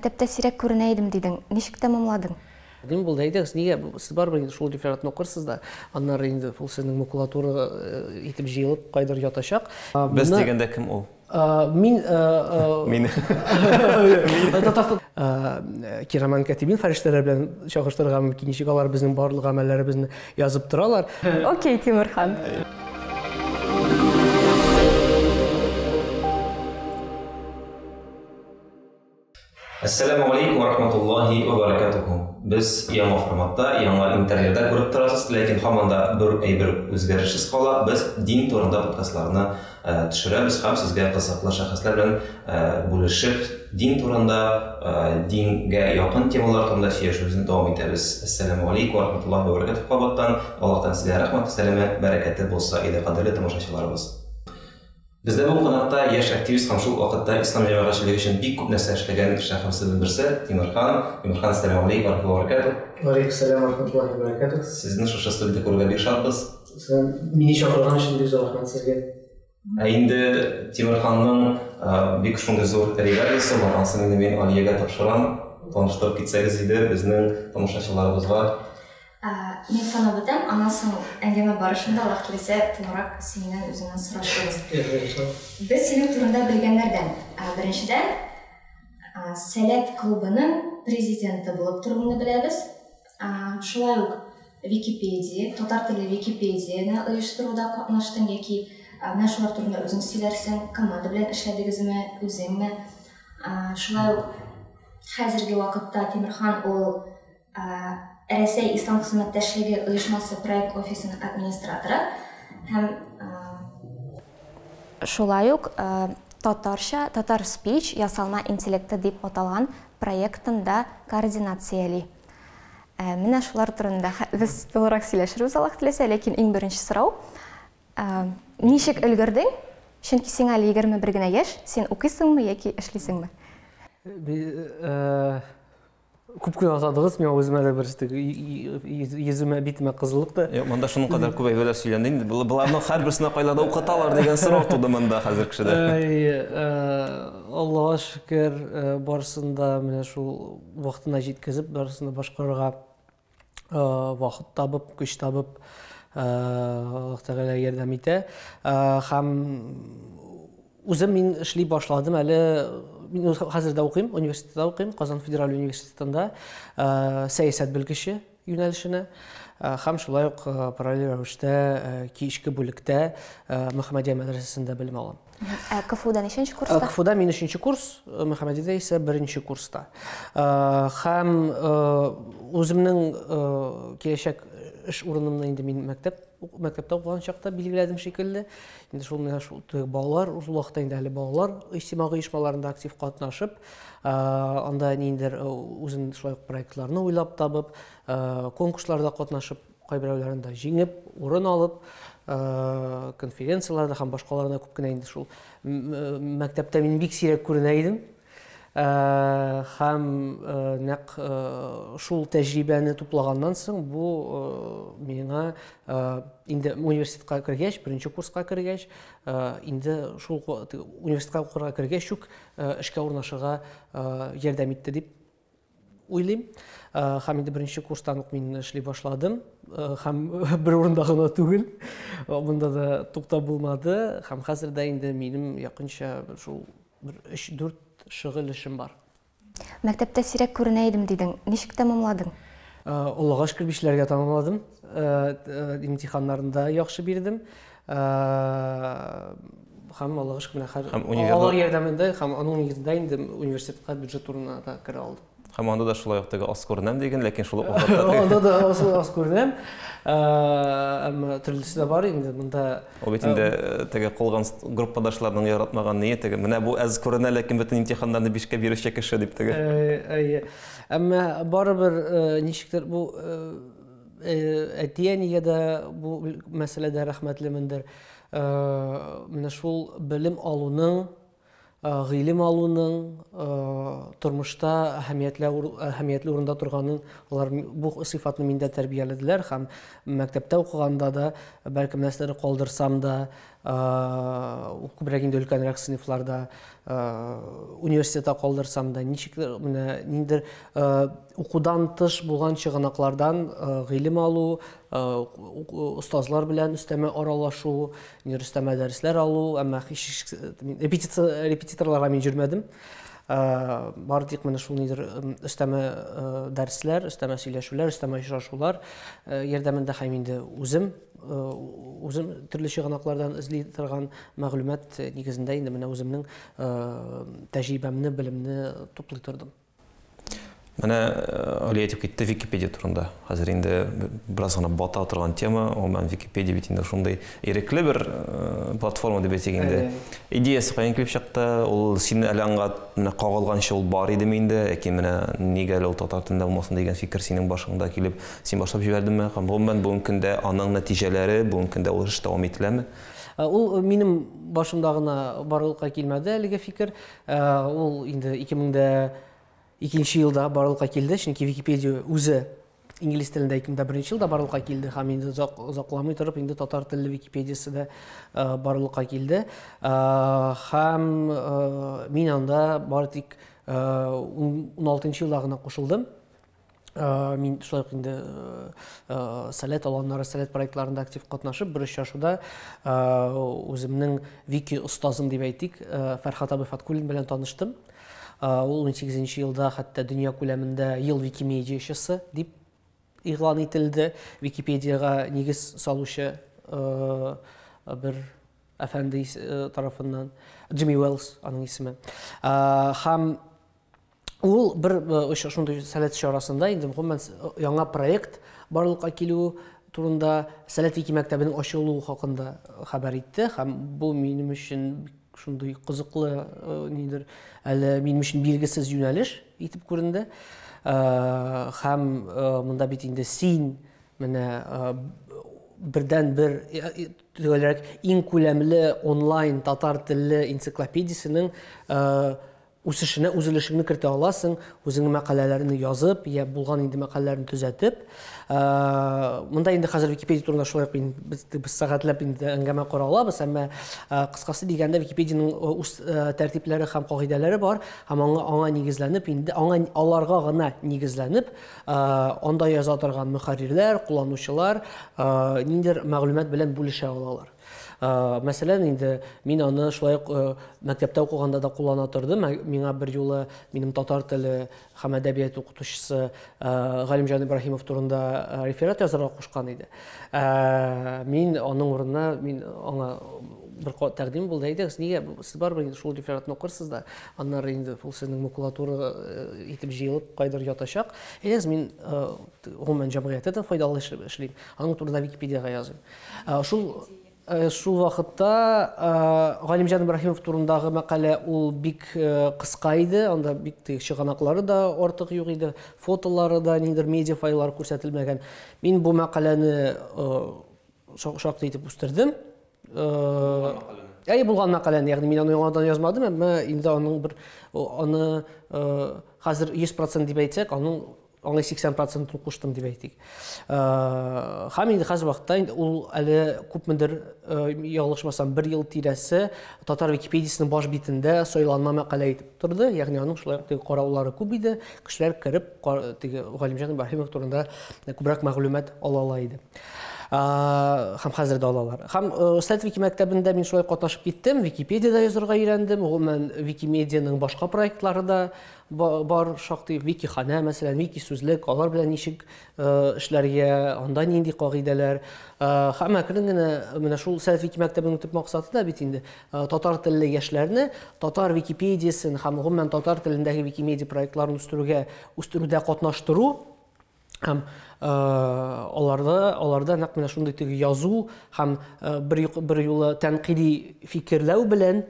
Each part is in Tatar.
Мәктәптә сирәк күренә идем дидең. Ничек тәмамладың? Дим булды, әйдәгез, нигә сез барыбер инде шул рефератны укырсыз да, аннары инде ул сезнең макулатура итеп җыелып кайдыр ятачак. Без дигәндә кем ул? Мин Мин. Татарстан Кираман Катибин фәрештәләр белән чагыштырырга мөмкин, ничек алар безнең барлык гамәлләребезне язып торалар. Окей, Тимурхан. Әссәләмү галәйкүм вә рахматуллаһи вә бәрәкәтүһү. Без яңа форматта, яңа интерьерда күреп торасыз, ләкин һаман да бер әйбер үзгәрешсез кала. Без дин турында подкастларны төшерәбез һәм сезгә кызыклы шәхесләр белән бүлешеп, дин турында, дингә якын темалар турында сөйләшүебезне дәвам итәбез. Әссәләмү галәйкүм вә рахматуллаһи вә бәрәкәтүһ кабаттан. Аллаһтан сезгә рәхмәте, сәламе, бәрәкәте булса иде, кадерле тамашачыларыбыз. Бездә бу кунакта яшь активист һәм шул ук вакытта ислам җәмәгатьчелеге өчен бик күп нәрсә эшләгән шәхесләрнең берсе Тимерхан. Тимерхан, әссәламү алейкум ва рахматуллаһи ва баракатуһ. Ва алейкум сәлам ва рахматуллаһи ва баракатуһ. Сезне шушы студиядә күрергә бик шатбыз. Мине чакырган өчен бик зур рәхмәт сезгә. Ә инде Тимерханның бик шундый зур регалиясе бар, анысын инде мин Алиягә тапшырам. Таныштырып китсәгез иде безнең тамашачыларыбызга. Мин санап үтәм, аннан соң әңгәмә барышында, Аллаһ теләсә, тулырак синнән үзеңнән сорашырбыз. Без синең турында белгәннәрдән, беренчедән, Сәләт клубының президенты булып торуыңны беләбез. Шулай ук Википедия, татар теле Википедияне оештыруда катнаштың яки менә шулар турында үзең сөйләрсең, команда белән эшләдегезме, үзеңме? Шулай ук хәзерге вакытта Тимерхан ул Рәсәй Ислам хезмәттәшлеге оешмасы проект офисының администраторы һәм шулай ук татарча Татар Speech ясалма интеллекты дип аталган проектын да координацияли. Менә шулар турында без тулырак сөйләшербез, Аллаһ теләсә, ләкин иң беренче сорау, ничек өлгердең? Чөнки сиңа әле 21 генә яшь, син укыйсыңмы яки эшлисеңме? Күп кенә атадыгыз, миңа үземә дә бер йөземә, битемә кызыллык та. Юк, монда шуның кадәр күп әйберләр сөйләнде инде. Боларның һәрберсенә кайларда укыталар дигән сорау туды монда хәзер кешедә. Аллага шөкер, барысын да менә шул вакытына җиткезеп, барысын да башкарырга вакыт табып, көч табып, Аллаһ Тәгалә ярдәм итә. Һәм үзем мин эшли башладым әле, мин хәзер дә укыйм, университетта укыйм, Казан федераль университетында сәясәт белгече юнәлешенә. Һәм шулай ук параллель рәвештә кичке бүлектә Мөхәммәдия мәдрәсәсендә белем алам. Ә КФУда ничәнче курста? КФУда мин өченче курс, Мөхәммәдиядә исә беренче курста. Һәм үземнең киләчәк эш урынымны инде мин мәктәп мәктәптә укыган чакта билгеләдем шикелле. Инде шул менә шул балалар, ул вакытта инде әле балалар иҗтимагый оешмаларында актив катнашып, анда ниндидер үзен шулай ук проектларны уйлап табып, конкурсларда катнашып, кайберәүләрен дә җиңеп, урын алып, конференцияләрдә һәм башкаларда күп кенә инде шул мәктәптә мин бик сирәк күренә идем. Һәм нәкъ шул тәҗрибәне туплаганнан соң бу миңа инде университетка кергәч, беренче курска кергәч, инде шул университетка укырга кергәч үк эшкә урнашырга ярдәм итте дип уйлыйм. Һәм инде беренче курстан ук мин эшли башладым. Һәм бер урында гына түгел. Монда да туктап булмады. Һәм хәзер дә инде минем якынча шул бер 3-4 шөгыль эшем бар. Мәктәптә сирәк күренә идем дидең. Ничек тәмамладың? Аллага шөкер, бишләргә тәмамладым. Имтиханнарны да яхшы бирдем. Һәм Аллага шөкер, менә хәзер Алла ярдәмендә һәм аның нигезендә инде университетка бюджет урынына да керә алдым. Һәм анда да шулай ук теге аз күренәм диген, ләкин шул ук вакытта Анда да аз күренәм. Әмма төрлесе дә бар инде монда. Ул бит инде теге калган группадашларның яратмаган ние теге. Менә бу әз күренә, ләкин бөтен имтиханнарны бишкә бирүче кеше дип теге. Әйе. Әмма барыбер ничектер бу әти-әнигә дә бу мәсьәләдә рәхмәтлемендер. Менә шул белем алуның, гыйлем алуның тормышта әһәмиятле әһәмиятле урында торганын алар бу сыйфатны миндә тәрбияләделәр һәм мәктәптә укыганда да бәлкем нәрсәләр калдырсам да, Ул күбрәк инде өлкәнрәк сыйныфларда, университетта калдырсам да, ничектер менә ниндидер укудан тыш булган чыганаклардан гыйлем алу, остазлар белән өстәмә аралашу, ниндидер өстәмә дәресләр алу, әмма һич репетиторларга мин йөрмәдем. Бары тик менә шул нидер өстәмә дәресләр, өстәмә сөйләшүләр, өстәмә очрашулар ярдәмендә һәм инде үзем үзем төрле чыганаклардан эзли торган мәгълүмат нигезендә инде менә үземнең тәҗрибәмне, белемне туплый тордым. Менә Али әйтеп китте Википедия турында. Хәзер инде бераз гына бата торган тема. Гомумән, Википедия бит инде шундый ирекле бер платформа дип әйтик инде. Идеясы каян килеп чыкты? Ул син әле аңа менә кагылганчы ул бар идеме инде? Яки менә нигә әле ул татар телендә булмасын дигән фикер синең башыңда килеп, син башлап җибәрдеңме? Һәм гомумән бүгенге көндә аның нәтиҗәләре, бүгенге көндә ул эш дәвам ителәме? Ул минем башымда гына барлыкка килмәде әлеге фикер. Ул инде 2002 елда барлыкка килде, чөнки Википедия үзе инглиз телендә 2001 елда барлыкка килде һәм инде озакламый торып инде татар телле Википедиясе дә барлыкка килде. Һәм мин анда бары тик 16 елда гына кушылдым. Мин шулай ук инде Сәләт аланнары, Сәләт проектларында актив катнашып, бер очрашуда үземнең вики остазым дип әйтик, Фәрхат абый Фаткуллин белән таныштым. Ул 18 елда хәтта дөнья күләмендә ел викимедиачысы дип игълан ителде. Википедиягә нигез салучы бер әфәнде тарафыннан, Джимми Уэллс аның исеме. Һәм ул бер шундый Сәләт чарасында инде гомумән яңа проект барлыкка килү турында, Сәләт вики мәктәбенең ачылуы хакында хәбәр итте һәм бу минем өчен шундый кызыклы нидер, әле минем өчен билгесез юнәлеш итеп күренде. Һәм монда бит инде син менә бердән бер, төгәлрәк, иң күләмле онлайн татар телле энциклопедиясенең үсешенә үз өлешеңне кертә аласың, үзеңнең мәкаләләреңне язып, я булган инде мәкаләләрне төзәтеп. Монда инде хәзер Википедия турында шулай ук без сәгатьләп инде әңгәмә кора алабыз, әмма кыскасы дигәндә Википедияның үз тәртипләре һәм кагыйдәләре бар, һәм аңа нигезләнеп, инде аңа аларга гына нигезләнеп, анда яза торган мөхәррирләр, кулланучылар ниндидер мәгълүмат белән бүлешә алалар. Мәсәлән, инде мин аны шулай ук мәктәптә укыганда да куллана тордым. Миңа бер юлы минем татар теле һәм әдәбият укытучысы Галимҗан Ибраһимов турында реферат язарга кушкан иде. Мин аның урынына, мин аңа бер тәкъдим булды, әйдәгез, нигә сез барыбер инде шул рефератны укырсыз да, аннары инде ул сезнең макулатура итеп җыелып кайдыр ятачак. Әйдәгез, мин гомумән җәмгыятьтә дә файдалы эшлим, аның турында Википедиягә языйм. Шул вакытта Галимҗан Ибраһимов турындагы мәкалә ул бик кыска иде, анда бик чыганаклары да артык юк иде, фотолары да, ниндидер медиа файллар күрсәтелмәгән. Мин бу мәкаләне шактый итеп үстердем. Әйе, булган мәкаләне, ягъни мин аны яңадан язмадым, әмма инде аның бер аны хәзер 100% дип әйтсәк, аның аңа 80% куштым дип әйтик. Һәм инде хәзер вакытта инде ул әле күпмедер, ялгышмасам, бер ел тирәсе татар Википедиясенең баш битендә сайланма мәкалә итеп торды. Ягъни аның шулай ук теге караулары күп иде. Кешеләр кереп, теге Галимҗан Ибраһимов турында күбрәк мәгълүмат ала ала иде. Һәм хәзер дә алалар. Һәм Сәләт вики мәктәбендә мин шулай катнашып киттем, Википедияда язарга өйрәндем. Гомумән, Викимедианың башка проектлары да бар шактый. Викиханә, мәсәлән, Вики сүзлек, алар белән ничек эшләргә, анда нинди кагыйдәләр. Һәм әкрен генә менә шул Сәләт вики мәктәбенең төп максаты да бит инде татар телле яшьләрне татар Википедиясен һәм гомумән татар телендәге Викимедиа проектларын үстерүдә катнаштыру. Һәм аларда нәкъ менә шундый теге язу һәм бер юлы тәнкыйди фикерләү белән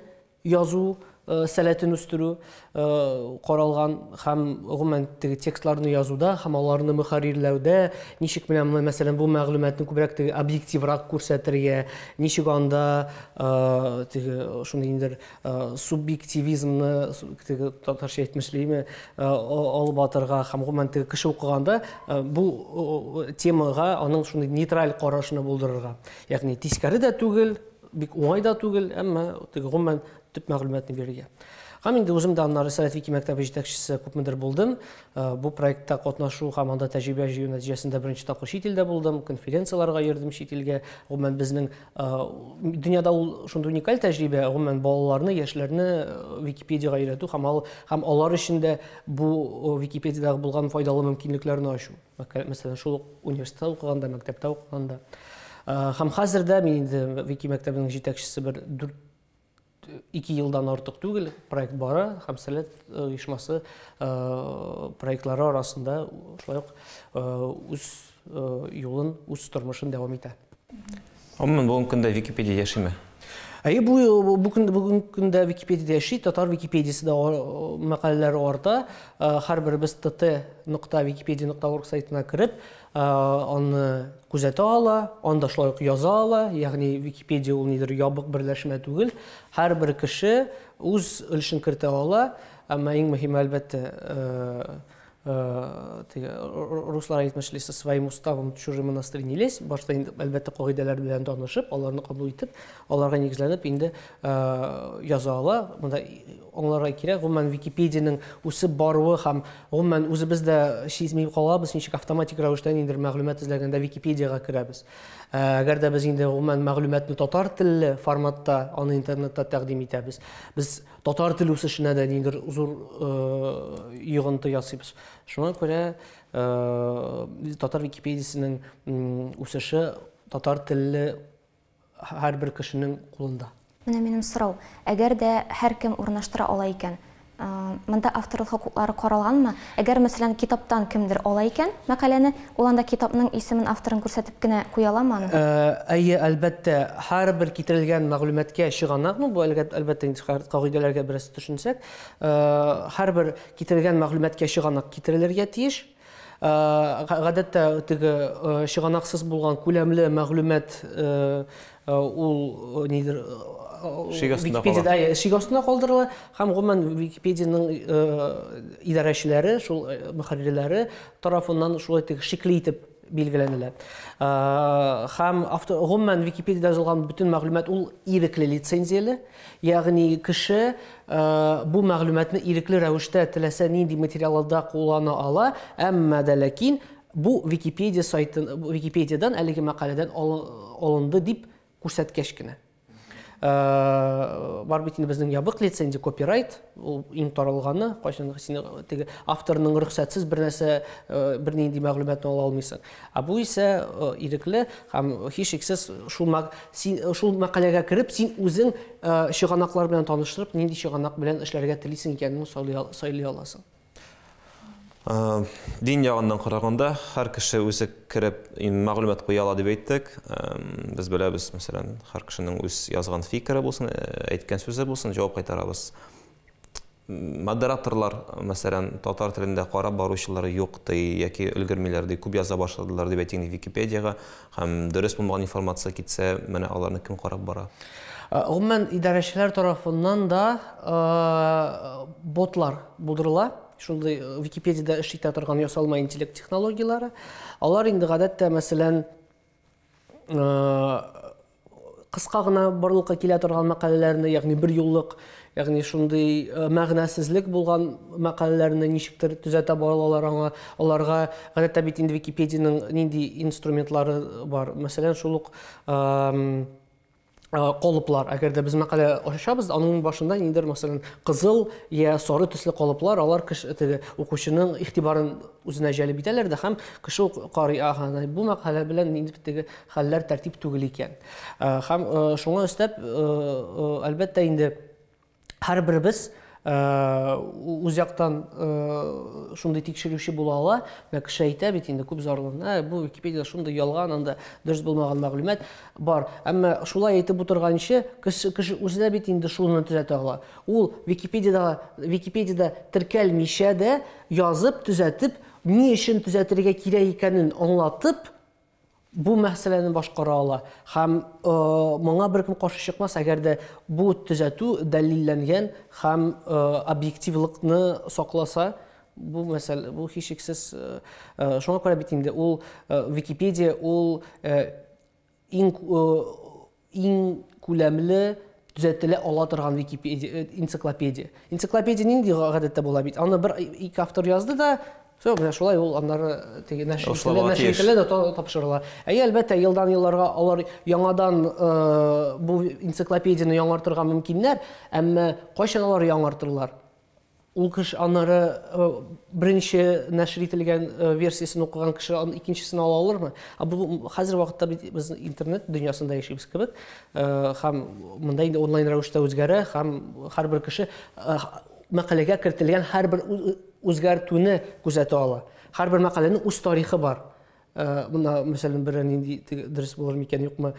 язу сәләтен үстерү каралган һәм гомумән теге текстларны язуда һәм аларны мөхәррирләүдә ничек менә мәсәлән бу мәгълүматны күбрәк теге объективрак күрсәтергә, ничек анда теге шундый ниндидер субъективизмны теге татарча әйтмешлиме алып атырга һәм гомумән теге кеше укыганда бу темага аның шундый нейтраль карашны булдырырга. Ягъни тискәре дә түгел, бик уңай да түгел, әмма теге гомумән төп мәгълүматны бирергә. Һәм инде үзем дә аннары Сәләт Вики мәктәбе җитәкчесе күпмедер булдым. Бу проектта катнашу һәм анда тәҗрибә җыю нәтиҗәсендә беренче тапкыр чит илдә булдым, конференцияләргә йөрдем чит илгә. Гомумән безнең дөньяда ул шундый уникаль тәҗрибә, гомумән балаларны, яшьләрне Википедиягә өйрәтү һәм һәм алар өчен дә бу Википедиядәге булган файдалы мөмкинлекләрне ачу. Мәсәлән, шул ук университетта укыганда, мәктәптә укыганда. Һәм хәзер дә мин инде Вики мәктәбенең җитәкчесе бер 4 2 елдан артык түгел, проект бара һәм Сәләт оешмасы проектлары арасында шулай ук үз юлын, үз тормышын дәвам итә. Гомумән, бүгенге көндә Википедия яшиме? Әйе, бу бу көн бүгенге көндә Википедия яши, татар Википедиясе дә мәкаләләре арта. Һәрберебез tt.wikipedia.org сайтына кереп, аны күзәтә ала, анда шулай ук яза ала, ягъни Википедия ул нидер ябык берләшмә түгел. Һәрбер кеше үз өлешен кертә ала, әмма иң мөһиме, әлбәттә, теге руслар әйтмешли, со своим уставом в чужой монастырь не лезь. Башта инде, әлбәттә, кагыйдәләр белән танышып, аларны кабул итеп, аларга нигезләнеп инде яза ала. Монда аңларга кирәк, гомумән Википедиянең үсеп баруы һәм гомумән үзебез дә сизми калабыз, ничек автоматик рәвештә ниндидер мәгълүмат эзләгәндә Википедиягә керәбез. Әгәр дә без инде гомумән мәгълүматны татар телле форматта аны интернетта тәкъдим итәбез, без татар теле үсешенә дә ниндидер зур йогынты ясыйбыз. Шуңа күрә татар Википедиясенең үсеше татар телле һәрбер кешенең кулында. Менә минем сорау. Әгәр дә һәркем урнаштыра ала икән, монда авторлык хокуклары каралганмы? Әгәр, мәсәлән, китаптан кемдер ала икән мәкаләне, ул анда китапның исемен, авторын күрсәтеп кенә куя аламы аны? Әйе, әлбәттә, һәрбер китерелгән мәгълүматка чыганак, ну, бу әлбәттә инде кагыйдәләргә бераз төшенсәк, һәрбер китерелгән мәгълүматка чыганак китерелергә тиеш. Гадәттә теге чыганаксыз булган күләмле мәгълүмат ул нидер шик астында кала. Шик астында калдырыла һәм гомумән Википедиянең идарәчеләре, шул мөхәррирләре тарафыннан шулай теге шикле итеп билгеләнелә. Һәм гомумән Википедиядә язылган бөтен мәгълүмат ул ирекле лицензияле, ягъни кеше бу мәгълүматны ирекле рәвештә теләсә нинди материалда куллана ала, әмма дә ләкин бу Википедия сайтын, Википедиядан әлеге мәкаләдән алынды дип күрсәткәч кенә. Бар бит инде безнең ябык лицензия, копирайт, ул иң таралганы, кайчан син теге авторның рөхсәтсез бер нәрсә, бернинди мәгълүматны ала алмыйсың. Ә бу исә ирекле һәм һичшиксез шул шул мәкаләгә кереп, син үзең чыганаклар белән таныштырып, нинди чыганак белән эшләргә телисең икәнен сайлый аласың. Дин ягыннан караганда, һәр кеше үзе кереп мәгълүмат куя ала дип әйттек. Без беләбез, мәсәлән, һәр кешенең үз язган фикере булсын, әйткән сүзе булсын, җавап кайтарабыз. Модераторлар, мәсәлән, татар телендә карап баручылар юк ди, яки өлгермиләр ди, күп яза башладылар дип әйтик Википедиягә, һәм дөрес булмаган информация китсә, менә аларны кем карап бара? Гомумән, идарәчеләр тарафыннан да ботлар булдырыла. Шундый Википедиядә эш итә торган ясалма интеллект технологияләре. Алар инде гадәттә, мәсәлән, кыска гына барлыкка килә торган мәкаләләрне, ягъни бер юллык, ягъни шундый мәгънәсезлек булган мәкаләләрне ничектер төзәтә баралар аңа. Аларга гадәттә бит инде Википедиянең нинди инструментлары бар. Мәсәлән, шул ук калыплар. Әгәр дә без мәкалә ачабыз, аның башында ниндидер, мәсәлән, кызыл я сары төсле калыплар, алар кеше, теге укучының игътибарын үзенә җәлеп итәләр дә һәм кеше карый, ага, бу мәкалә белән нинди теге хәлләр тәртип түгел икән. Һәм шуңа өстәп, әлбәттә инде һәрберебез үз яктан шундый тикшерүче була ала. Менә кеше әйтә бит инде, күп зарлана, бу Википедияда шундый ялган, анда дөрес булмаган мәгълүмат бар. Әмма шулай әйтеп утырганчы, кеше үзе дә бит инде шуны төзәтә ала. Ул Википедияда теркәлмичә дә язып, төзәтеп, ни өчен төзәтергә кирәк икәнен аңлатып, бу мәсьәләне башкара ала. Һәм моңа беркем каршы чыкмас, әгәр дә бу төзәтү дәлилләнгән һәм объективлыкны сакласа, бу мәсьәлә, бу һичшиксез, шуңа күрә бит инде ул Википедия ул иң күләмле төзәтелә ала торган Википедия, энциклопедия. Энциклопедия нинди гадәттә була бит? Аны бер ике автор язды да, все, менә шулай ул аннары теге нәшир ителә дә тапшырыла. Әйе, әлбәттә, елдан елларга алар яңадан бу энциклопедияне яңартырга мөмкиннәр, әмма кайчан алар яңартырлар? Ул кеше аннары беренче нәшер ителгән версиясен укыган кеше аны икенчесен ала алырмы? Ә бу хәзер вакытта бит без интернет дөньясында яшибез кебек, һәм монда инде онлайн рәвештә үзгәрә, һәм һәрбер кеше мәкаләгә кертелгән һәрбер үзгәртүне күзәтә ала. Һәрбер мәкаләнең үз тарихы бар. Мына, мәсәлән, бер нинди дөрес булыр микән, юкмы,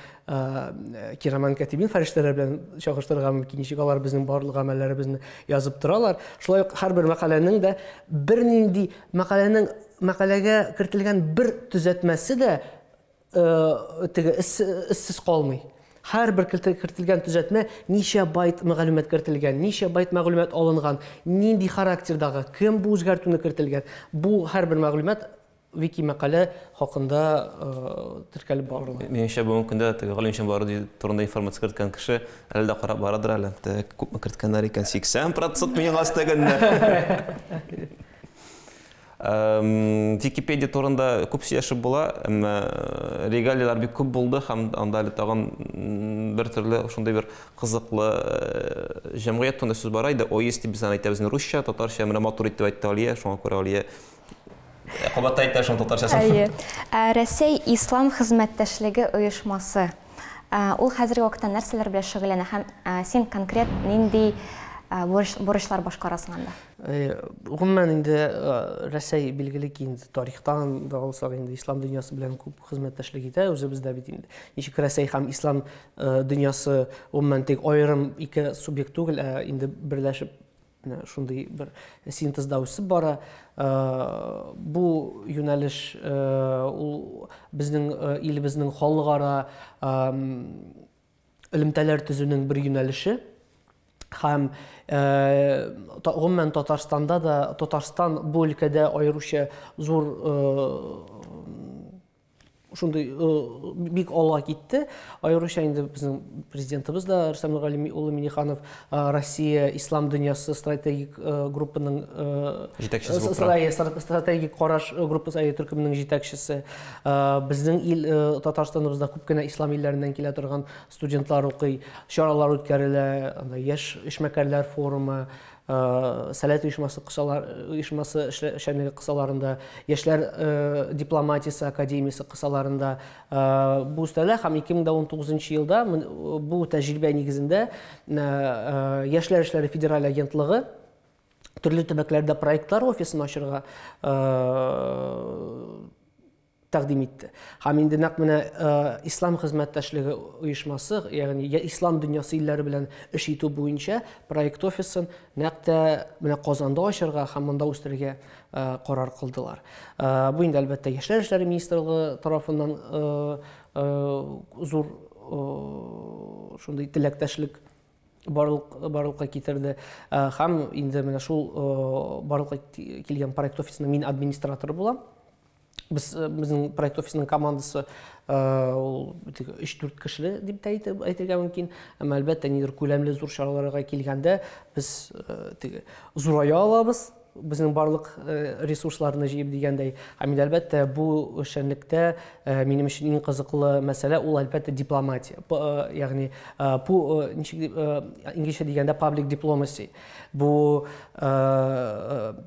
Кираман Катибин фәрештәләр белән чагыштырырга мөмкин, ничек алар безнең барлык гамәлләребезне язып торалар. Шулай ук һәрбер мәкаләнең дә бернинди мәкаләнең мәкаләгә кертелгән бер төзәтмәсе дә теге эзсез калмый. Һәрбер кертелгән төзәтмә ничә байт мәгълүмат кертелгән, ничә байт мәгълүмат алынган, нинди характердагы, кем бу үзгәртүне кертелгән, бу һәрбер мәгълүмат вики мәкалә хакында теркәлеп барыла. Минемчә, бүгенге көндә теге Галимҗан Баруди турында информация керткән кеше әле дә карап барадыр әле. Теге күпме керткәннәр икән? 80% миңа өстәгәннәр. Википедия турында күп сөйләшеп була, әмма регалияләр бик күп булды һәм анда әле тагын бер төрле шундый бер кызыклы җәмгыять турында сүз бара иде. ОИС дип без аны әйтәбез русча, татарча менә матур итеп әйтте Алия, шуңа күрә Алия кабатта әйтә шуны татарчасын. Әйе. Рәсәй Ислам хезмәттәшлеге оешмасы. Ул хәзерге вакытта нәрсәләр белән шөгыльләнә һәм син конкрет нинди бурычлар башкарасың анда? Гомумән инде Рәсәй билгеле ки инде тарихтан да алсак инде ислам дөньясы белән күп хезмәттәшлек итә, үзебездә бит инде. Ничек Рәсәй һәм ислам дөньясы гомумән тик аерым ике субъект түгел, ә инде берләшеп шундый бер синтезда үсеп бара. Бу юнәлеш ул безнең илебезнең халыкара элемтәләр төзүнең бер юнәлеше. Һәм гомумән Татарстанда да, Татарстан бу өлкәдә аеруча зур шундый бик алга китте. Аеруча инде безнең президентыбыз да Рөстәм Нургали улы Минниханов Россия ислам дөньясы стратегик группаның җитәкчесе булып тора. Стратегик караш группасы төркеменең җитәкчесе. Безнең ил Татарстаныбызда күп кенә ислам илләреннән килә торган студентлар укый, чаралар үткәрелә, анда яшь эшмәкәрләр форумы, Сәләт оешмасы кысалар, оешмасы эшчәнлеге кысаларында, яшьләр дипломатиясе академиясе кысаларында бу өстәлә һәм 2019 елда бу тәҗрибә нигезендә Яшьләр эшләре федераль агентлыгы төрле төбәкләрдә проектлар офисын ачырга тәкъдим итте. Һәм инде нәкъ менә Ислам хезмәттәшлеге оешмасы, ягъни ислам дөньясы илләре белән эш итү буенча проект офисын нәкъ тә менә Казанда ачарга һәм монда үстерергә карар кылдылар. Бу инде әлбәттә Яшьләр эшләре министрлыгы тарафыннан зур шундый теләктәшлек барлыкка китерде. Һәм инде менә шул барлыкка килгән проект офисының мин администраторы булам. Без безнең проект офисының командасы ул 3-4 кешеле дип тә әйтергә мөмкин. Әмма әлбәттә нидер күләмле зур чараларга килгәндә без теге зурая алабыз. Безнең барлык ресурсларны җыеп дигәндәй. Һәм инде әлбәттә бу эшчәнлектә минем өчен иң кызыклы мәсьәлә ул әлбәттә дипломатия. Ягъни бу ничек дип инглизчә дигәндә public diplomacy. Бу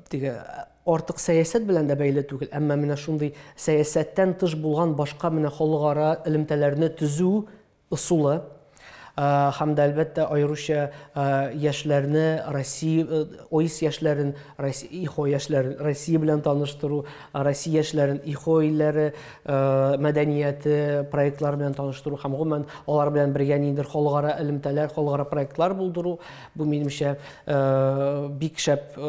теге артык сәясәт белән дә бәйле түгел, әмма менә шундый сәясәттән тыш булган башка менә халыкара элемтәләрне төзү ысулы. Һәм дә әлбәттә аеруча яшьләрне Россия ОИС яшьләрен, Россия ИХО яшьләрен Россия белән таныштыру, Россия яшьләрен ИХО илләре мәдәнияте проектлары белән таныштыру һәм гомумән алар белән бергә ниндидер халыкара элемтәләр, халыкара проектлар булдыру, бу минемчә бик шәп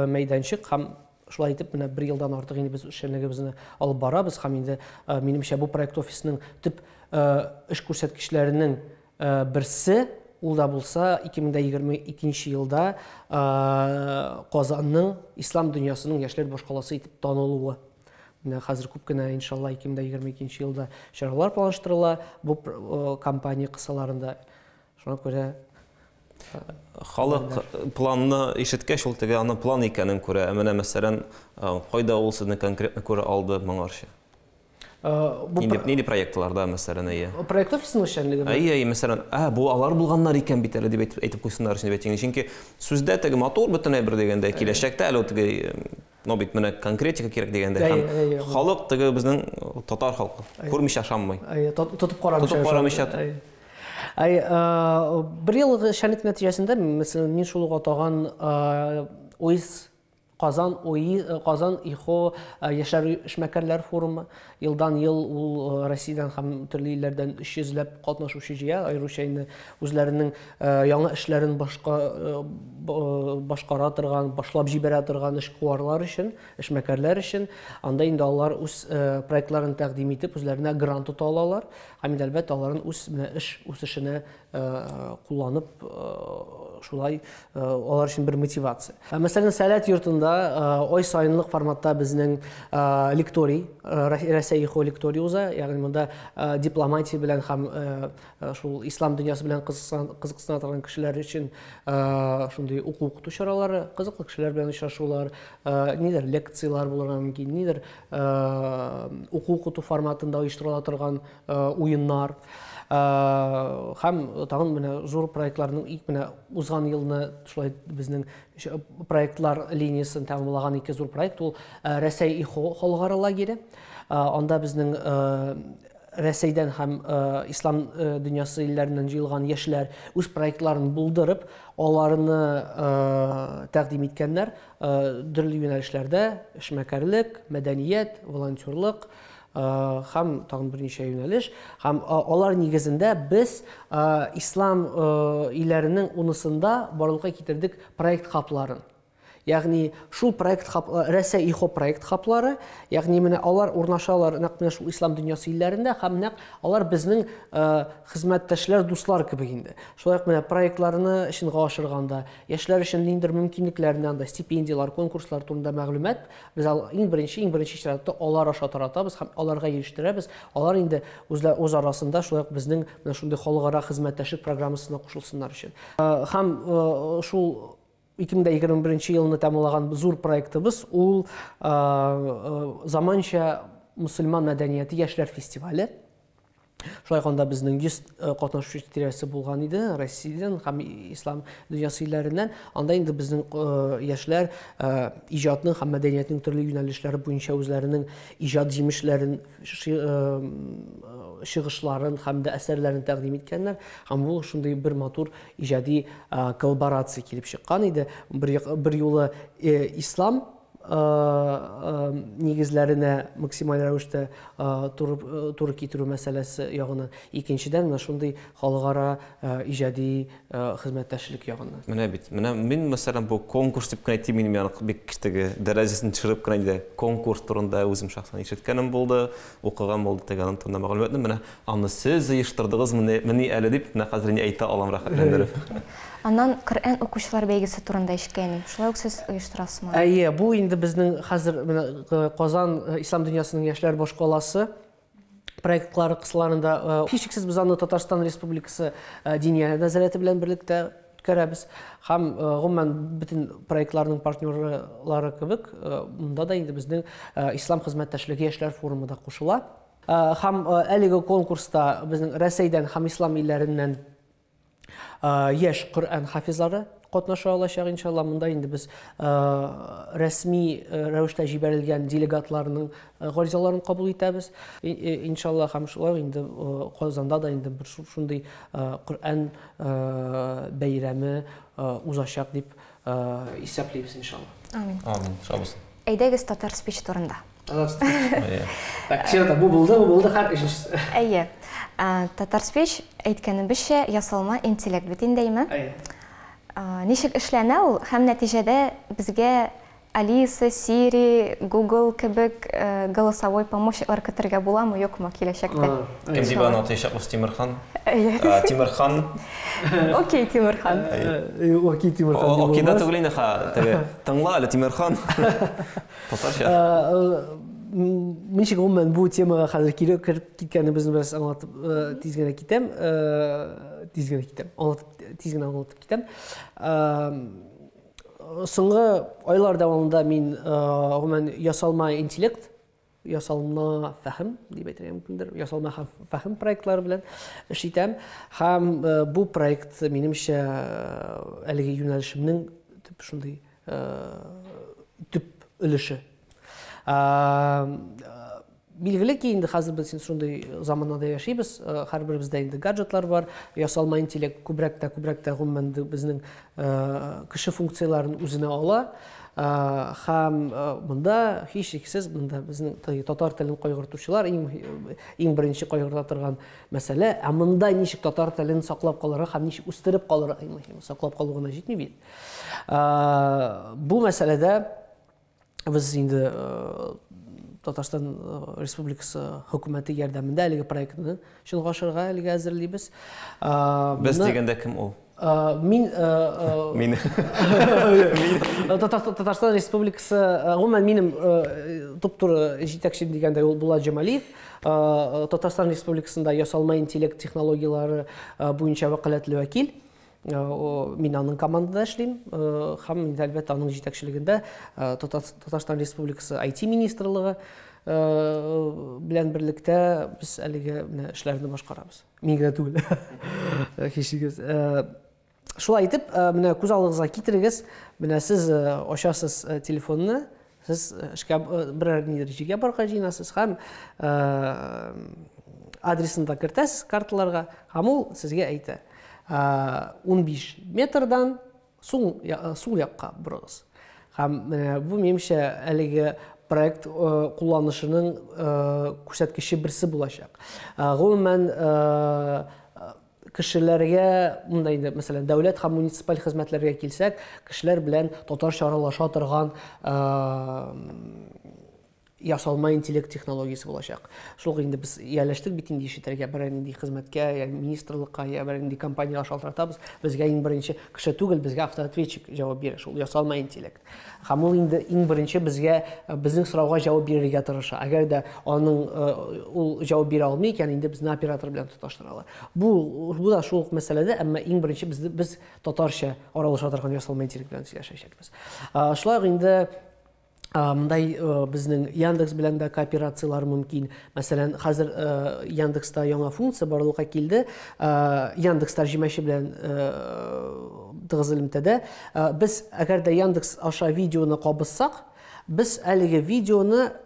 мәйданчык һәм шулай итеп менә бер елдан артык инде без эшчәнлегебезне алып барабыз һәм инде минемчә бу проект офисының төп эш күрсәткечләренең берсе ул да булса 2022 елда Казанның ислам дөньясының яшьләр башкаласы итеп танылуы. Менә хәзер күп кенә иншалла 2022 елда чаралар планлаштырыла бу кампания кысаларында. Шуңа күрә халык планны ишеткәч, ул теге аны план икәнен күрә. Ә менә мәсәлән, кайда ул сезне конкретно күрә алды моңарчы? Бу Нинди проектларда, мәсәлән, әйе? Проект офисының эшчәнлегеме? Әйе, әйе, мәсәлән, бу алар булганнар икән бит әле дип әйтеп куйсыннар өчен дип әйтим. Чөнки сүздә теге матур бөтен әйбер дигәндә, киләчәктә әле ул теге, но бит менә конкретика кирәк дигәндә, һәм халык теге безнең татар халкы күрмичә ышанмый. Әйе, тотып карамыйча. Тотып карамыйча. Әй, бер еллык эшчәнлек нәтиҗәсендә, мәсәлән, мин шул ук атаган ОИС Казан ОИ, Казан ИХО яшьләр эшмәкәрләр форумы елдан ел ул Россиядән һәм төрле илләрдән 300 ләп катнашучы җыя, аеруча инде үзләренең яңа эшләрен башкара торган, башлап җибәрә торган эшкуарлар өчен, эшмәкәрләр өчен. Анда инде алар үз проектларын тәкъдим итеп, үзләренә грант тота алалар. Һәм инде, әлбәттә, аларын үз менә эш үсешенә кулланып, шулай алар өчен бер мотивация. Мәсәлән, Сәләт йортында ай саенлык форматта безнең лекторий, Рәсәй ИХО лекторий уза, ягъни монда дипломатия белән һәм шул ислам дөньясы белән кызыксына торган кешеләр өчен шундый уку-укыту чаралары, кызыклы кешеләр белән очрашулар, нидер лекцияләр булырга мөмкин, нидер уку-укыту форматында оештырыла торган уеннар. Һәм тагын менә зур проектларның ик менә узган елны шулай безнең проектлар линиясен тәмамлаган ике зур проект ул Рәсәй ИХО халыкара лагере. Анда безнең Рәсәйдән һәм ислам дөньясы илләреннән җыелган яшьләр үз проектларын булдырып, аларны тәкъдим иткәннәр төрле юнәлешләрдә: эшмәкәрлек, мәдәният, волонтерлык һәм тагын берничә юнәлеш. Һәм алар нигезендә без ислам илләренең унысында барлыкка китердек проект хабларын. Ягъни шул проект хаб, Рәсәй ИХО проект хаблары, ягъни менә алар урнашалар нәкъ менә шул ислам дөньясы илләрендә һәм нәкъ алар безнең хезмәттәшләр, дуслар кебек инде. Шулай ук менә проектларны чынга ашырганда, яшьләр өчен ниндидер мөмкинлекләрне анда стипендияләр, конкурслар турында мәгълүмат без иң беренче, иң беренче чиратта алар аша таратабыз һәм аларга ирештерәбез. Алар инде үзләр үз арасында шулай ук безнең менә шундый халыкара хезмәттәшлек программасына кушылсыннар өчен. Һәм шул 2021 елны тәмамлаган зур проектыбыз ул заманча мусульман мәдәнияте яшьләр фестивале. Шулай ук анда безнең 100 катнашучы тирәсе булган иде Россиядән һәм ислам дөньясы илләреннән. Анда инде безнең яшьләр иҗатның һәм мәдәниятнең төрле юнәлешләре буенча үзләренең иҗат җимешләрен, чыгышларын һәм дә әсәрләрен тәкъдим иткәннәр. Һәм бу шундый бер матур иҗади коллаборация килеп чыккан иде. Бер юлы ислам нигезләренә максималь рәвештә туры китерү мәсьәләсе ягыннан, икенчедән менә шундый халыкара иҗади хезмәттәшлек ягыннан. Менә бит, менә мин, мәсәлән, бу конкурс дип кенә әйтим, минем яны бик теге дәрәҗәсен төшереп кенә инде конкурс турында үзем шәхсән ишеткәнем булды, укыган булды теге аның турында мәгълүматны. Менә аны сез оештырдыгыз мени әле дип, менә хәзер инде әйтә алам рәхәтләндереп. Аннан Коръән укучылар бәйгесе турында ишеткәнем. Шулай ук сез оештырасызмы? Әйе, бу инде безнең хәзер менә Казан ислам дөньясының яшьләр башкаласы проектлары кысаларында, һичшиксез без аны Татарстан Республикасы Диния нәзарәте белән берлектә үткәрәбез. Һәм гомумән бөтен проектларның партнерлары кебек, монда да инде безнең Ислам хезмәттәшлеге яшьләр форумы да кушыла. Һәм әлеге конкурста безнең Рәсәйдән һәм ислам илләреннән яшь Коръән хафизлары катнаша алачак, иншалла. Монда инде без рәсми рәвештә җибәрелгән делегатларның гаризаларын кабул итәбез. Иншалла, һәм шулай инде Казанда да инде бер шундый Коръән бәйрәме узачак дип исәплибез, иншалла. Амин. Амин. Шау булсын. Әйдәгез татар спич турында. Татар спич. Так, все, бу булды, бу булды, һәр өченчесе. Әйе. Татар спич, әйткәнебезчә, ясалма интеллект бит инде, әйме? Әйе. Ничек эшләнә ул һәм нәтиҗәдә безгә Алиса, Siri, Google кебек голосовой помощниклар көтәргә буламы, юкмы киләчәктә? Кем дип аны атаячакбыз, Тимерхан? Әйе. Тимерхан. Окей, Тимерхан. Окей, Тимерхан дип Окей, да булмас. түгел инде, ха, теге, тыңла әле, Тимерхан. Татарча. Ничек гомумән бу темага хәзер кире кереп киткәнебезне бераз аңлатып тиз генә китәм. тиз генә китәм, аңлатып, тиз генә аңлатып китәм. Соңгы айлар дәвамында мин гомумән ясалма интеллект, ясалма фәһем дип әйтергә мөмкиндер, ясалма фәһем проектлары белән эш итәм. Һәм бу проект минемчә әлеге юнәлешемнең төп шундый төп өлеше. Билгеле ки, инде хәзер без шундый заманада яшибез, һәрберебездә инде гаджетлар бар, ясалма интеллект күбрәк тә күбрәк тә гомумән безнең кеше функцияләрен үзенә ала. Һәм монда һичшиксез монда безнең татар телен кайгыртучылар иң беренче кайгырта торган мәсьәлә, ә монда ничек татар телен саклап калырга һәм ничек үстереп калырга, иң мөһиме, саклап калу гына җитми бит. Бу мәсьәләдә без инде Татарстан Республикасы хөкүмәте ярдәмендә әлеге проектны чынга ашырырга әлегә әзерлибез. Без дигәндә кем ул? Мин Мин. Татарстан Республикасы, гомумән минем туп-туры җитәкчем дигәндә ул Булат Җамалиев. Татарстан Республикасында ясалма интеллект технологияләре буенча вәкаләтле вәкил. Мин аның командада эшлим, һәм инде әлбәттә аның җитәкчелегендә Татарстан Республикасы IT министрлыгы белән берлектә без әлеге менә эшләрне башкарабыз. Мин генә түгел. Һичшиксез. Шулай итеп, менә күз алдыгызга китерегез, менә сез ачасыз телефонны, сез эшкә берәр нидер җиргә барырга җыенасыз һәм адресын да кертәсез карталарга, һәм ул сезгә әйтә: 15 метрдан сул якка борыгыз. Һәм менә бу минемчә әлеге проект кулланышының күрсәткече берсе булачак. Гомумән, кешеләргә, монда инде, мәсәлән, дәүләт һәм муниципаль хезмәтләргә килсәк, кешеләр белән татарча аралаша торган ясалма интеллект технологиясе булачак. Шул ук инде без ияләштек бит инде ишетергә, берәр нинди хезмәткә, я министрлыкка, я берәр нинди компаниягә шалтыратабыз, безгә иң беренче кеше түгел, безгә автоответчик җавап бирә, шул ясалма интеллект. Һәм ул инде иң беренче безгә безнең сорауга җавап бирергә тырыша. Әгәр дә аның ул җавап бирә алмый икән, инде безне оператор белән тоташтыралар. Бу да шул ук мәсьәләдә, әмма иң беренче без татарча аралаша торган ясалма интеллект белән сөйләшәчәкбез. Шулай ук инде мондай безнең Яндекс белән дә кооперацияләр мөмкин. Мәсәлән, хәзер Яндекста яңа функция барлыкка килде. Яндекс тәрҗемәче белән тыгыз элемтәдә. Без әгәр дә Яндекс аша видеоны кабызсак, без әлеге видеоны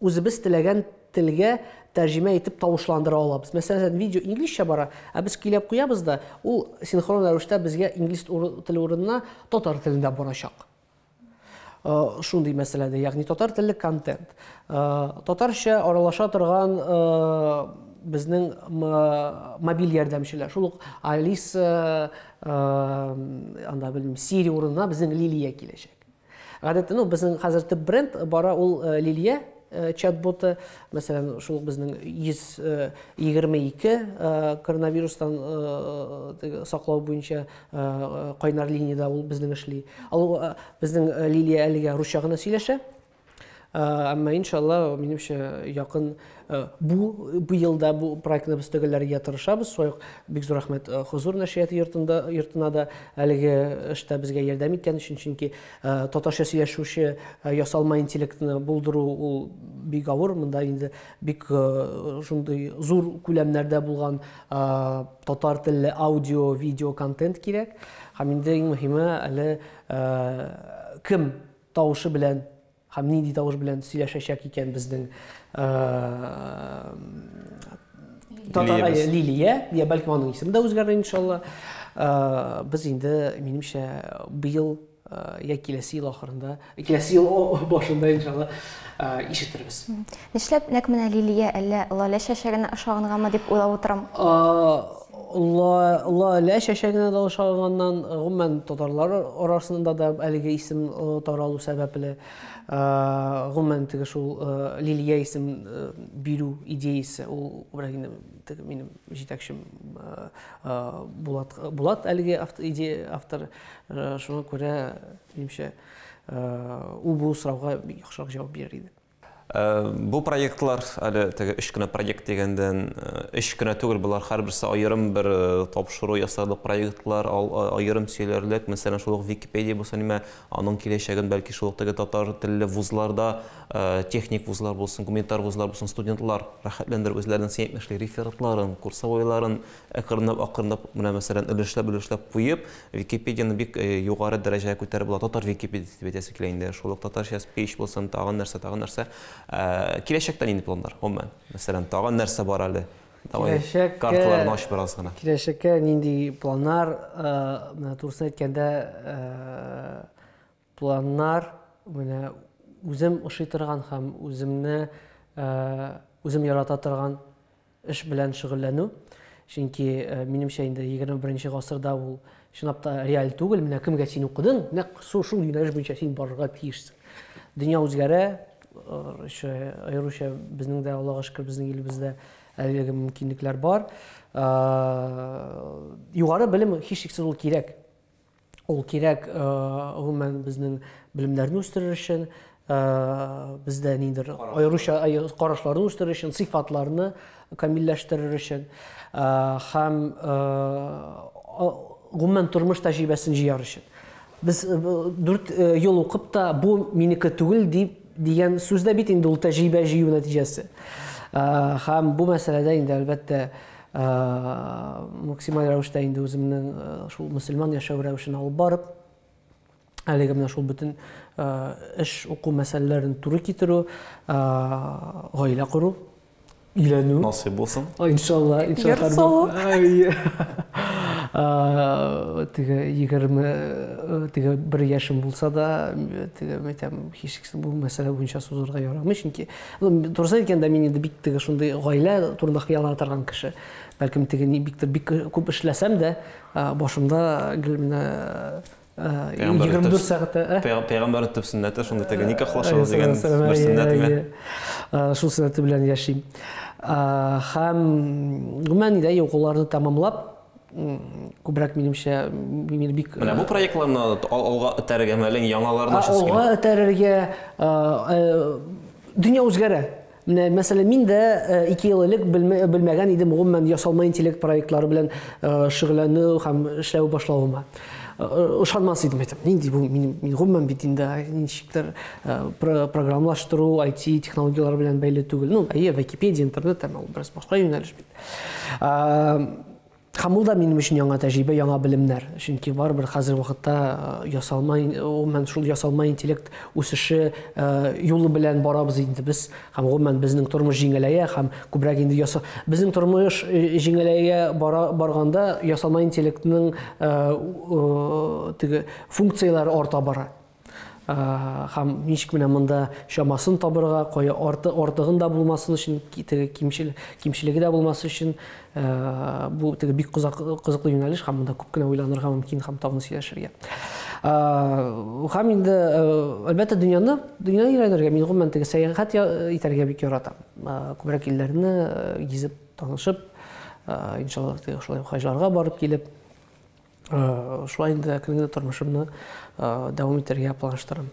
үзебез теләгән телгә тәрҗемә итеп тавышландыра алабыз. Мәсәлән, видео инглизчә бара, ә без көйләп куябыз да, ул синхрон рәвештә безгә инглиз теле урынына татар телендә барачак. Шундый мәсьәләдә, ягъни татар телле контент. Татарча аралаша торган безнең мобиль ярдәмчеләр. Шул ук Алиса, анда белмим, Siri урынына безнең Лилия киләчәк. Гадәттә, ну, безнең хәзер төп бренд бара ул Лилия чат-боты. Мәсәлән, шул ук безнең 122 коронавирустан саклау буенча кайнар линиядә ул безнең эшли. Ул безнең Лилия әлегә русча гына сөйләшә. Әмма иншалла, минемчә, якын бу елда бу проектны без төгәлләргә тырышабыз. Шулай ук бик зур рәхмәт Хозур нәшрияты йортына да әлеге эштә безгә ярдәм иткән өчен, чөнки татарча сөйләшүче ясалма интеллектны булдыру ул бик авыр. Монда инде бик шундый зур күләмнәрдә булган татар телле аудио, видео контент кирәк. Һәм инде иң мөһиме әле кем тавышы белән һәм нинди тавыш белән сөйләшәчәк икән безнең татар Лилия, я бәлкем аның исеме дә үзгәрер иншалла. Без инде, минемчә, быел я киләсе ел ахырында, киләсе ел башында иншалла ишетербез. Нишләп нәкъ менә Лилия әллә Лалә чәчәгенә ошагангамы дип уйлап утырам? Лалә чәчәгенә дә ошаганнан, гомумән татарлар арасында да әлеге исем таралу сәбәпле, гомумән теге шул Лилия исем бирү идеясе, ул күбрәк инде теге минем җитәкчем Булат әлеге идея автор, шуңа күрә минемчә ул бу сорауга бик яхшырак җавап бирер иде. Бу проектлар әле теге өч кенә проект дигәндән өч кенә түгел, болар һәрберсе аерым бер тапшыру ясарлык проектлар, аерым сөйләрлек. Мәсәлән, шул ук Википедия булса нимә, аның киләчәген бәлки шул ук теге татар телле вузларда, техник вузлар булсын, гуманитар вузлар булсын, студентлар рәхәтләндереп үзләренең син әйтмешли рефератларын, курсовойларын Әкренләп-акрынлап, менә мәсәлән, өлешләп-өлешләп куеп, Википедияне бик югары дәрәҗәгә күтәреп була. Татар Википедиясе дип әйтәсе килә инде. Шул ук татарча спич булсын, тагын нәрсә, тагын нәрсә. Киләчәктә нинди планнар, гомумән? Мәсәлән, тагын нәрсә бар әле? Давай, карталарны ач бераз гына. Киләчәккә нинди планнар, менә турысын әйткәндә, планнар менә үзем ошый торган һәм үземне үзем ярата торган эш белән шөгыльләнү. Чөнки, минемчә, инде 21 гасырда ул чынлап та реаль түгел. Менә кемгә син укыдың, нәкъ шул юнәлеш буенча син барырга тиешсең. Дөнья үзгәрә, аеруча безнең дә, Аллага шөкер, безнең илебездә әлеге мөмкинлекләр бар. Югары белем һичшиксез ул кирәк. Ул кирәк, гомумән, безнең белемнәрне үстерер өчен, бездә ниндидер аеруча карашларны үстерер өчен, сыйфатларны камилләштерер өчен һәм гомумән тормыш тәҗрибәсен җыяр өчен. Без 4 ел укып та бу минеке түгел дип дигән сүз дә бит инде ул тәҗрибә җыю нәтиҗәсе. Һәм бу мәсьәләдә инде әлбәттә максималь рәвештә инде үземнең шул мөселман яшәү рәвешен алып барып, әлеге менә шул бөтен эш, уку мәсьәләләрен туры китерү, гаилә кору, өйләнү. Насыйп булсын. Иншалла, иншалла. Йорт салу. Теге егерме, теге бер яшем булса да, теге әйтәм, һичшиксез бу мәсьәлә буенча сузырга ярамый, чөнки турысын әйткәндә, мин инде бик теге шундый гаилә турында хыяллана торган кеше. Бәлкем теге ни бик бик күп эшләсәм дә, башымда гел менә 24 сәгатьтә. Пәйгамбәрнең төп сөннәте шундый теге никахлашыгыз дигән бер сөннәтме? Шул сөннәте белән яшим. Һәм гомумән инде укуларны тәмамлап, күбрәк минемчә, мине бик Менә бу проектларны алга этәрергә, мәлең яңаларны ачасы килә. Алга этәрергә, дөнья үзгәрә. Менә, мәсәлән, мин дә 2 ел элек белмәгән идем гомумән ясалма интеллект проектлары белән шөгыльләнү һәм эшләү башлавыма. Ышанмас идем, әйтәм, нинди бу, мин гомумән бит инде ничектер программалаштыру, IT технологияләре белән бәйле түгел. Ну, әйе, Википедия, интернет, әмма ул бераз башка юнәлеш бит. Һәм ул да минем өчен яңа тәҗрибә, яңа белемнәр. Чөнки барыбер хәзер вакытта ясалма, гомумән шул ясалма интеллект үсеше юлы белән барабыз инде без. Һәм гомумән безнең тормыш җиңеләя һәм күбрәк инде яса, безнең тормыш җиңеләя бара, барганда ясалма интеллектның теге функцияләре арта бара. Һәм ничек менә монда чамасын табырга, кая артыгын да булмасын өчен, теге кимчелеге дә булмасын өчен, бу теге бик кызыклы юнәлеш һәм монда күп кенә уйланырга мөмкин һәм тагын сөйләшергә. Һәм инде, әлбәттә, дөньяны өйрәнергә, мин гомумән теге сәяхәт итәргә бик яратам. Күбрәк илләрне гизеп, танышып, иншалла, теге шулай хаҗларга барып килеп, шулай инде әкрен генә тормышымны дәвам итәргә планлаштырам.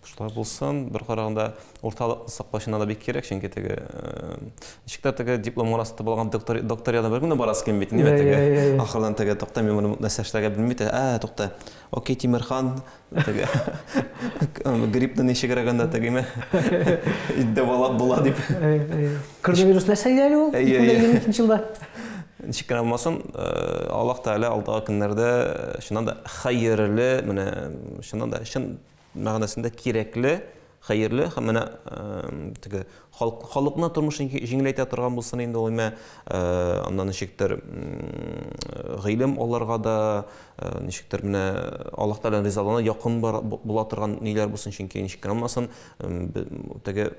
Шулай булсын, бер караганда урталыкны саклау чыннан да бик кирәк, чөнки теге ничек тә теге диплом гына сатып алган доктор янына бер кемне барасы килми бит, нимә теге ахырдан теге тукта, мин моны нәрсә эшләргә белмим бит, ә, тукта, окей, Тимерхан, теге гриппны ничегрәк анда тегеме дәвалап була дип. Коронавирус нәрсә иде әле ул? 2022 елда. Ничек кенә булмасын, Аллаһ Тәгалә алдагы көннәрдә чыннан да хәерле, менә чыннан да чын мәгънәсендә кирәкле, хәерле һәм менә теге халыкны тормышын җиңеләйтә торган булсын инде ул, әмма аннан ничектер гыйлем алырга да, ничектер менә Аллаһ Тәгаләнең ризалыгына якын була торган ниләр булсын, чөнки ничек кенә булмасын, теге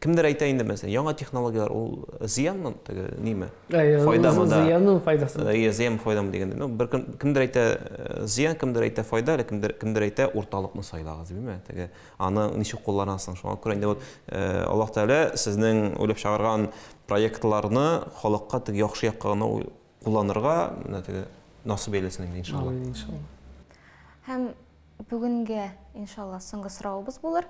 кемдер әйтә инде, мәсәлән, яңа технологияләр ул зыянмы, теге ниме? Файдамы да? Зыянмы, файдасы? Әйе, зыянмы, файдамы дигәндә. Ну, бер кем, кемдер әйтә зыян, кемдер әйтә файда, әле кемдер әйтә урталыкны сайлагыз, димме? Теге аны ничек кулланасың? Шуңа күрә инде вот Аллаһ Тәгалә сезнең уйлап чыгарган проектларны халыкка теге яхшы якка гына кулланырга, менә теге насыйп әйләсен инде, иншалла. Амин, иншалла. Һәм бүгенге, иншалла, соңгы соравыбыз булыр.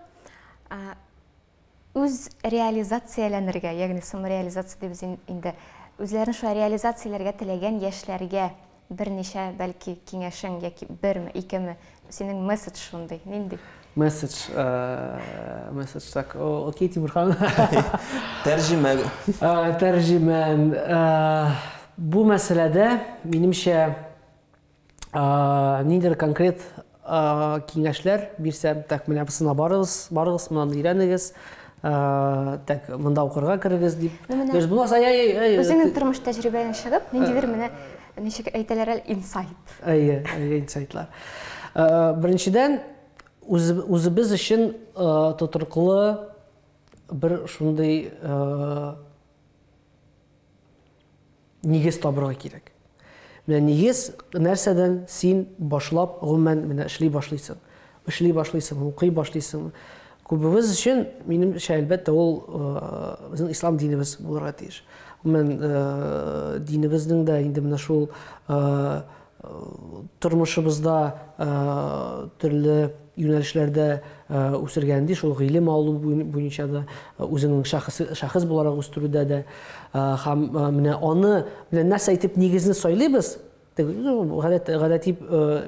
Үз реализацияләнергә, ягъни самореализация дибез инде, үзләрен шулай реализацияләргә теләгән яшьләргә берничә, бәлки, киңәшең яки берме, икеме, синең месседж шундый, нинди? Месседж, месседж, так, окей, Тимурхан. Тәрҗемә. Тәрҗемә. Бу мәсьәләдә, минемчә, ниндидер конкрет киңәшләр бирсәм, так, менә бусына барыгыз, барыгыз, моннан өйрәнегез, так, монда укырга керегез дип. Дөрес булмаса, әй, әй, Үзеңнең тормыш тәҗрибәңә чыгып, ниндидер менә ничек әйтәләр әле, инсайт. Әйе, әйе, инсайтлар. Беренчедән, үзебез өчен тотрыклы бер шундый нигез табырга кирәк. Менә нигез нәрсәдән син башлап, гомумән, менә эшли башлыйсың. Эшли башлыйсың, укый башлыйсың. Күбебез өчен, минемчә, әлбәттә, ул безнең ислам динебез булырга тиеш. Гомумән, динебезнең дә инде менә шул тормышыбызда төрле юнәлешләрдә үсергә инде шул гыйлем алу буенча да, үзеңнең шәхес, шәхес буларак үстерүдә дә һәм менә аны менә нәрсә итеп нигезне сайлыйбыз, гадәт, гадәти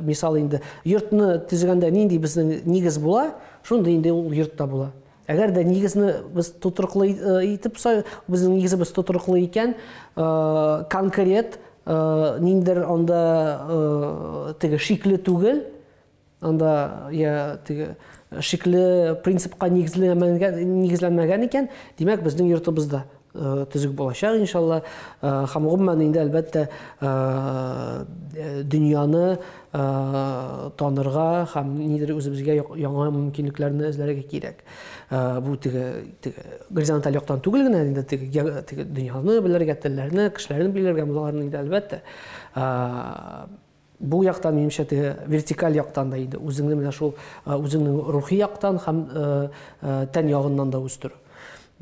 мисал инде. Йортны төзегәндә нинди безнең нигез була, шундый инде ул йорт та була. Әгәр дә нигезне без тотрыклы итеп сай, безнең нигезебез тотрыклы икән, конкрет ниндер анда теге шикле түгел, анда я теге шикле принципка нигезләнмәгән, нигезләнмәгән икән, димәк, безнең йортыбыз да төзек булачак, иншалла. Һәм гомумән инде, әлбәттә, дөньяны танырга һәм нидер үзебезгә яңа мөмкинлекләрне эзләргә кирәк. Бу теге, теге горизонталь яктан түгел генә инде, теге, теге дөньяны белергә, телләрне, кешеләрне белергә, боларны инде, әлбәттә. Бу яктан, минемчә, теге вертикаль яктан да инде үзеңне менә шул үзеңнең рухи яктан һәм тән ягыннан да үстерү.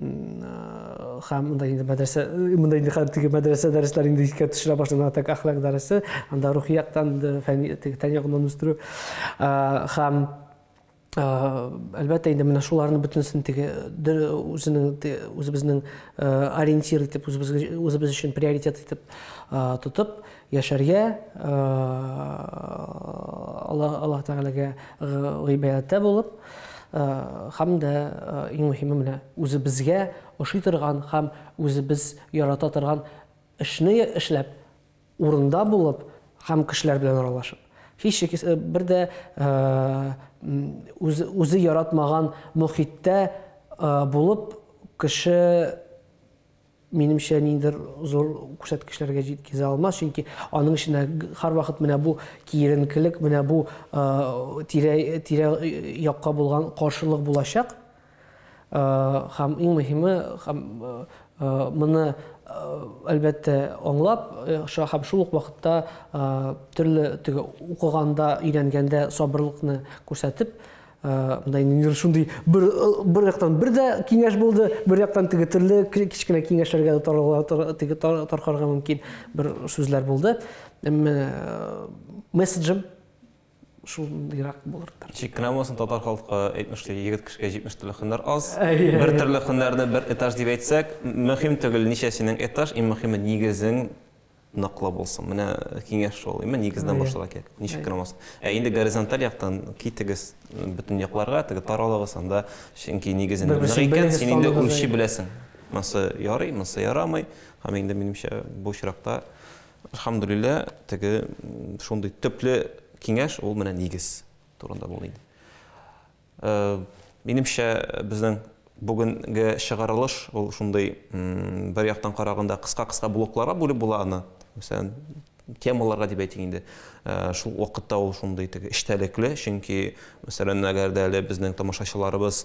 Һәм монда инде мәдрәсә, монда инде хәзер теге мәдрәсә дәресләре инде искә төшерә башлады, так әхлак дәресе, анда рухи яктан фәнни теге тән ягыннан үстерү. Һәм әлбәттә инде менә шуларны бөтенесен теге үзенең үзебезнең ориентир итеп, үзебез өчен приоритет итеп тотып яшәргә, Аллаһ Аллаһ Тәгаләгә гыйбадәттә булып, һәм дә иң мөһиме менә үзебезгә ошый торган һәм үзебез ярата торган эшне эшләп, урында булып һәм кешеләр белән аралашып. Һичшиксез, бер дә үзе яратмаган мохиттә булып, кеше, минемчә, ниндидер зур күрсәткечләргә җиткезә алмас, чөнки аның эчендә һәрвакыт менә бу киеренкелек, менә бу тирә, тирә якка булган каршылык булачак. Һәм иң мөһиме, һәм моны, әлбәттә, аңлап, һәм шул ук вакытта төрле теге укыганда, өйрәнгәндә сабырлыкны күрсәтеп, монда инде шундый бер бер яктан бер дә киңәш булды, бер яктан теге төрле кечкенә киңәшләргә дә теге таркарга мөмкин бер сүзләр булды. Әмма месседжым шундыйрак булыр. Ничек кенә булмасын, татар халкы әйтмешли, егет кешегә 70 төрле һөнәр аз. Бер төрле һөнәрне бер этаж дип әйтсәк, мөһим түгел ничә синең этаж, иң мөһиме нигезең ныклы булсын. Менә киңәш шул, именно нигездән башларга кирәк. Ничек кенә булмасын. Ә инде горизонталь яктан китегез бөтен якларга, теге таралыгыз анда, чөнки нигезең нык икән, син инде үлчи беләсең. Монысы ярый, монысы ярамый. Һәм инде минемчә бу очракта Әлхәмдүлилләһ, теге шундый төпле киңәш, ул менә нигез турында булды инде. Минемчә, безнең бүгенге чыгарылыш ул шундый бер яктан караганда кыска-кыска блокларга бүлеп була аны. Мәсәлән, темаларга дип әйтик инде. Шул вакытта ул шундый теге эчтәлекле, чөнки, мәсәлән, әгәр дә әле безнең тамашачыларыбыз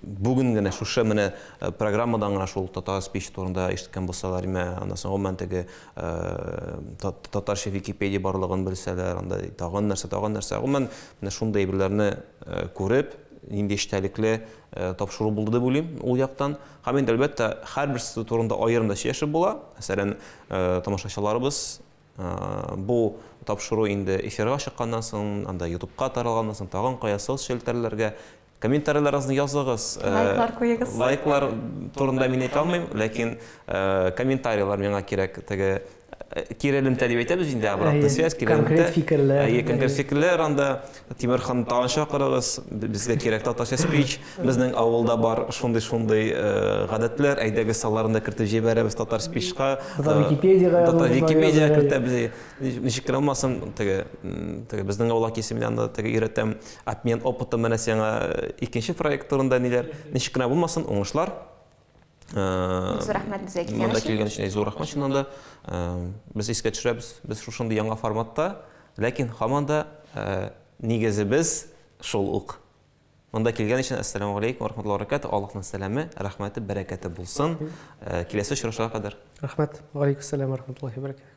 бүген генә шушы менә программадан гына шул татар спич турында ишеткән булсалар, имә, аннан соң гомумән теге татарча Википедия барлыгын белсәләр, анда тагын нәрсә, тагын нәрсә. Гомумән, менә шундый әйберләрне күреп, нинди эчтәлекле тапшыру булды дип уйлыйм ул яктан. Һәм инде, әлбәттә, һәрберсе турында аерым да сөйләшеп була. Мәсәлән, тамашачыларыбыз Бу тапшыру инде эфирга чыкканнан соң, анда ютубка таралганнан соң, тагын кая соцчелтәрләргә Комментарийларыгызны языгыз. Лайклар куегыз. Лайклар турында мин әйтә алмыйм, ләкин комментарийлар миңа кирәк. Теге кире элемтә дип әйтәбез инде, обратная связь, кире элемтә. Конкрет фикерләр. Әйе, конкрет фикерләр анда. Тимерхан тагын чакырыгыз, безгә кирәк татарча спич. Безнең авылда бар шундый-шундый гадәтләр, әйдәгез аларны да кертеп җибәрәбез татар спичка. Татар Википедиягә Татар Википедиягә кертәбез. Ничек кенә булмасын, теге, теге безнең авылга килсә, мин анда теге өйрәтәм. Обмен опытом менә сиңа икенче проект турында ниләр. Ничек кенә булмасын, уңышлар. Бик зур рәхмәт безгә килгән өчен. Монда килгән өчен зур рәхмәт чыннан да. Без искә төшерәбез, без шушындый яңа форматта, ләкин һаман да нигезебез шул ук. Монда килгән өчен әссәламү галәйкүм ва рахматуллаһи ва баракатуһ. Аллаһның сәламе, рәхмәте, бәрәкәте булсын. Киләсе очрашуга кадәр. Рәхмәт. Ва алейкум ассалам ва рахматуллаһи ва баракатуһ.